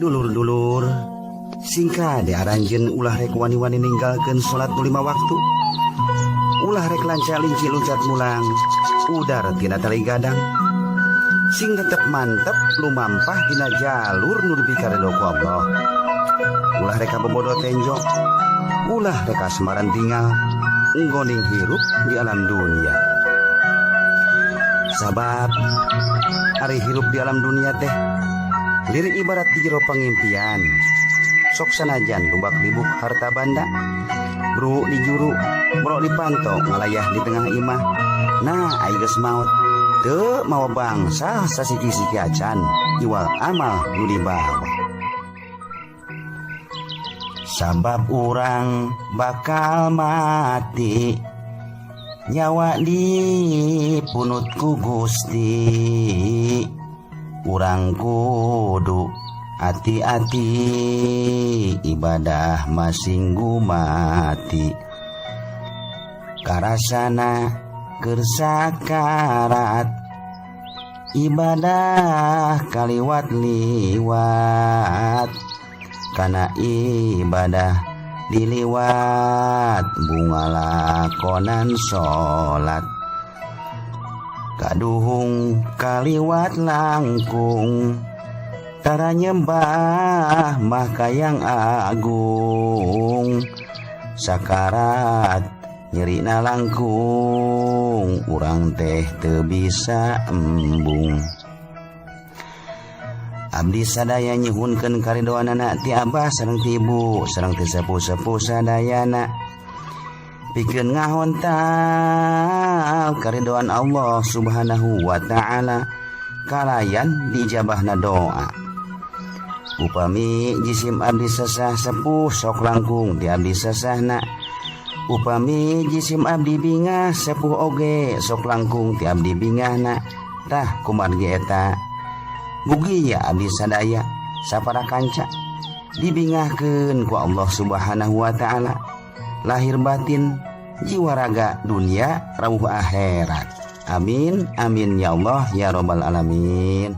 Dulur-dulur, sing kade aranjeun ulah rek wani-wani ninggalkeun salat nu lima waktu. Ulah rek lanca linci luncat mulang, udar tina tali gadang. Sing tetep mantep lumampah dina jalur nu dipikaredo ku Allah. Ulah rek kabobodo tenjo, ulah rek kasmaran tinggal, nggoning hirup di alam dunia. Sabab ari hirup di alam dunia teh lir ibarat di jero pangimpian. Sok sanajan lubak libuk harta banda, bro di juru, bro di panto ngalayah di tengah imah. Nah, ai geus maot teu mawa bangsa sasiki-siki acan iwal amal nu dibawa. Sabab urang bakal mati, nyawa dipunut ku Gusti. Urang kudu hati-hati, ibadah masing gumati. Karasana keur sakarat, ibadah kaliwat-liwat. Kana ibadah diliwat, bunga lakonan salat. Kaduhung kaliwat langkung, tara nyembah mah ka Yang Agung. Sakarat nyerina langkung, urang teh teu bisa embung. Abdi sadaya nyuhunkeun karidoanana ti Abah sareng ti Ibu sareng ti sepuh-sepuh sadayana, pikeun ngahontal karidoan Allah Subhanahu wa Ta'ala kalayan dijabahna doa. Upami jisim abdi sesah sepuh, sok langkung ti abdi sesahna. Upami jisim abdi bingah sepuh oge, sok langkung ti abdi bingahna. Tah, kumargi eta mugia abdi sadaya sapara kanca dibingahkeun ku Allah Subhanahu wa Ta'ala lahir batin, jiwa raga, dunia rawuh akhirat. Amin amin ya Allah ya robbal alamin.